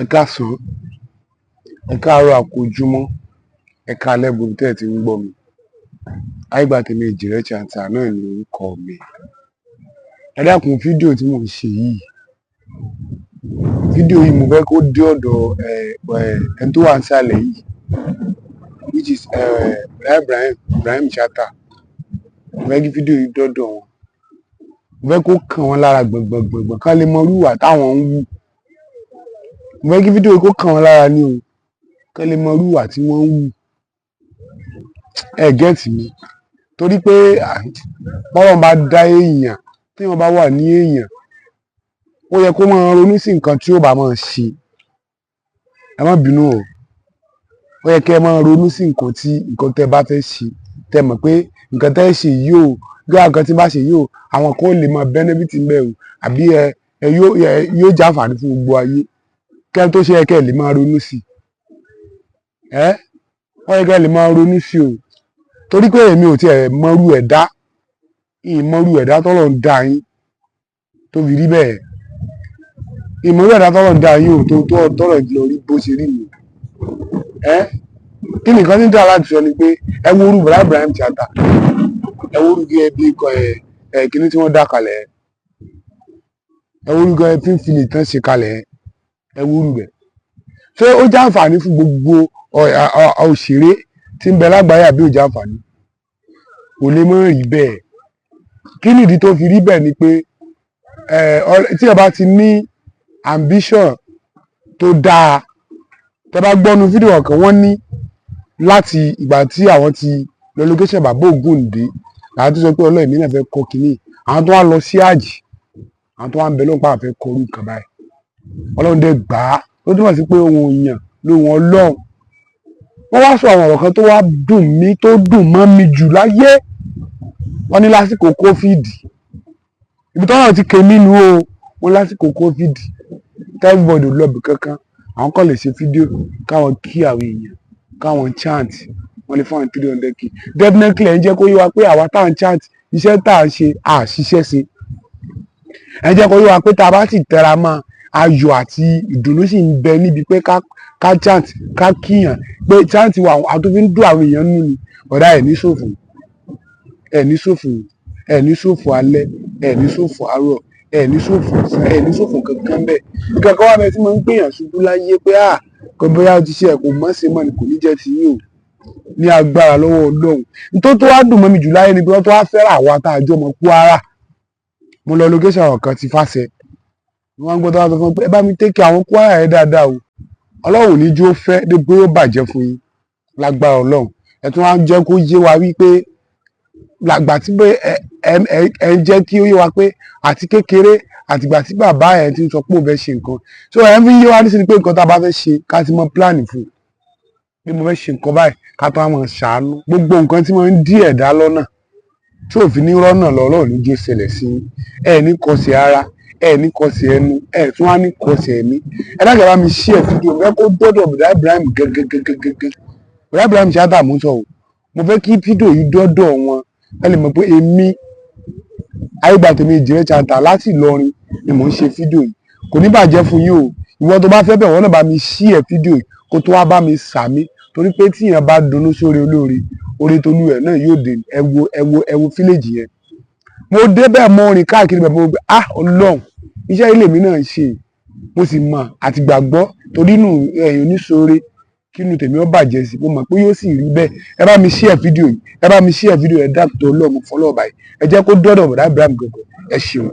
Ẹ káàsán, ẹ káàárọ̀, a kú ojúmọ́, ẹ káalẹ́ gbogbo tẹ́ ẹ ti ń gbọ́ mi. Ayégbàtèmi Èjìrẹ́ Chanta náà ni orúkọ mi. Ẹ dákun, fídíò tí mò ń ṣe yìí, fídíò yìí, mo fẹ́ kó dé ọ̀dọ̀ ẹ ẹ ẹni tó wà nísàlẹ̀ yìí, which is Ibrahim Ibrahim Chatta. Mo fẹ́ kí fídíò yìí dọ́dọ̀ wọn. Mo fẹ́ kó kàn wọ́n lára gbọ̀ngbọ̀ngbọ̀ngbọ̀n, kán lè mọ irú ìwà táwọn ń hù. Mo fẹ́ kí fídíò yìí kó kàn wọ́n lára ní o, kán lè mọ irú ìwà tí wọ́n ń hù. Ẹ get mi? Torí pé bọ́lọ́run bá dá èèyàn, téèyàn bá wà ní èèyàn, ó yẹ kó máa ronú sí nǹkan tí ó bá máa ṣe. Ẹ má bínú o. Ó yẹ kẹ́ ẹ máa ronú sí nǹkan tí nǹkan tẹ́ bá fẹ́ ṣe, tẹ́ mọ̀ pé nǹkan tẹ́ ṣe yìí o, bí nǹkan tí bá ṣe yìí o, àwọn kan ó lè máa benefit ńbẹ̀ o, àbí ẹ ẹ yóò ẹ yóò jẹ́ àǹfààní fún gbogbo ayé. Kẹ́ ẹ tó ṣe, yẹ kẹ́ ẹ lè máa ronú sí ẹ. Ó yẹ kẹ́ ẹ lè máa ronú sí o, torí pé èmi ò tiẹ̀ mọrú ẹ̀dá ìmọ̀rú ẹ̀dá tọ́lọ́run dá yín tó fi rí bẹ́ẹ̀. Ìmọ̀rú ẹ̀dá tọ́lọ́run dá yín o, tó tọ́rọ̀ lọ rí bó ṣe rí mi ẹ́. Kí nìkan ní dáa láti sọ ni pé ẹ wo orú bọ̀dá Ibrahim Chatta, ẹ wo orú gẹ́gẹ́ bí ẹ ẹ kíní tí wọ́n dá kalẹ̀, ẹ wo orú gẹ́gẹ́ fífìlì tán ṣe kalẹ̀, ẹ wo orú rẹ̀. Ṣé ó jẹ́ àǹfààní fún gbogbo òṣèré tí ń bẹ lágbàáyé àbí ò jẹ́ àǹfààní? Kò lè mọ́ rí bẹ́ẹ̀. Kí nìdí tó fi rí bẹ́ẹ̀? Ni pé tí ẹ bá ti ní ambition tó dáa, tẹ bá gbọ́nu fídíò kan, wọ́n ní láti ìgbà tí àwọn ti lọ location bàbá Ògúndé, àwọn tó sọ pé Ọlọ́run, èmi náà fẹ́ kọ́ kínní, àwọn tó wá lọ sí àjì, àwọn tó wá ń bẹ lóun pa àfẹ́ kọ́ orú nǹkan báyìí, Ọlọ́run dẹ̀ gbà á. Ó túmọ̀ sí pé ohun èèyàn lóhun Ọlọ́run. Wọ́n wá sọ àwọn ọ̀rọ̀ kan tó wá dùn mí, tó dùn mọ́ mi jù láyé. Wọ́n ní lásìkò COVID, ibi tọ́rọ̀ ti kè mí nu o, wọ́n lásìkò COVID, everybody ò lọ ibì kankan, àwọn kàn lè ṣe fídíò káwọn kí àwọn èèyàn, káwọn chant, wọ́n lè fún àwọn 300K. Definitely, ẹ̀ ń jẹ́ kó yé wa pé àwa tá à ń chant, iṣẹ́ tá à ń ṣe, à ṣiṣẹ́ ṣe. Ẹ̀ ń jẹ́ kó yé wa pé tá a bá sì tẹra mọ́, ayọ̀ àti ìdùnnú sì ń bẹ níbi pé ká chant, ká kíyàn, pé chant wa, àwọn tó fi ń dùn àwọn èèyàn nù ni. Ọ̀dà, ẹ̀ ní ṣòfò, ẹ̀ ní ṣòfò, ẹ̀ ní ṣòfò alẹ́, ẹ̀ ní ṣòfò àárọ̀, ẹ̀ ní ṣòfò ọ̀sán, ẹ̀ ní ṣòfò kankan bẹ́ẹ̀. Nǹkan kan wà bẹ́ẹ̀ tí mo ń gbèyàn ṣubú láyé pé à kò bóyá o ti ṣe ẹ̀ kò mọ̀ ṣe mọ́ ni, kò ní jẹ́ ti yín o, ní agbára lọ́wọ́ Ọlọ́run. Nítorí tó wá dùn mọ́ mi jù láyé ni pé wọ́n tó wá fẹ́ràn àwa tá a jọ ọmọ Kwara. Mo lọ location ọ̀kan ti fàṣẹ, wọ́n gbọ́ tó wá sọ fún mi pé ẹ bá mi take àwọn Kwara yẹn dáadáa o. Ọlọ́run ò ní jó fẹ́ dé pé ó bàjẹ́ fún yín lágbára Ọlọ́run. Ẹ tún wá jẹ́ kó yé wa wípé làgbà tí pé ẹ ẹ ẹ ń jẹ́ kí ó yé wa pé àti kékeré, àtìgbà tí bàbá ẹ ti ń sọ pé òun fẹ́ ṣe nǹkan, so ẹ ń fi yé wa nísìnyí pé nǹkan tá a bá fẹ́ ṣe, ká ti mọ plan fún un bí mo fẹ́ ṣe nǹkan báyìí, ká tó wá máa ṣàánú. Gbogbo nǹkan tí wọ́n ń dí ẹ̀dá lọ́nà tí òfin ní rọ́nà lọ́rọ̀ ní jó ṣẹlẹ̀ sí ẹ, ní kọsẹ̀ ara ẹ, ní kọsẹ̀ ẹnu ẹ, tún wá ní kọsẹ̀ ẹ̀mí. Ẹ dákẹ́, bá mi share fídíò. Mo fẹ́ kó dọ́dọ̀ bùdá Ibrahim gẹ́gẹ́gẹ́gẹ́gẹ́, bùdá Ibrahim Chatta mú sọ o. Mo fẹ́ kí fídíò yìí dọ́dọ̀ wọn, ẹ lè mọ̀ pé èmi Ayégbàtèmi Èjìrẹ́ Chatta láti Ìlọrin ni mò ń ṣe fídíò yìí. Kò ní bàjẹ́ fún yín o. Ìwọ tó bá fẹ́ bẹ̀ wọ́n náà, bá mi share fídíò yìí, kó tó wá bá mi sàmí, torí pé tíyẹn bá dunnú sórí olóore, oore tolú ẹ̀ náà yóò dé. Ẹ wo, ẹ wo, ẹ wo village yẹn. Mo débẹ̀, mo rìn káàkiri bẹ̀, mo gbé, ah, Ọlọ́run, iṣẹ́ ilé mi náà ń ṣe, mo sì mọ̀ àti gbàgbọ́, torí inú ẹ̀yìn oníṣòore kí inú tèmi ó bàjẹ́ sí. Mo mọ̀ pé yóò sì rí bẹ́ẹ̀. Ẹ bá mi share fídíò yìí, ẹ bá mi share fídíò. Ẹ dákun tó lọ́ọ̀, mo fọlọ́ báyìí, ẹ jẹ́ kó dọ́dọ̀ bọ̀dá Ibrahim gọ̀gọ̀. Ẹ ṣeun.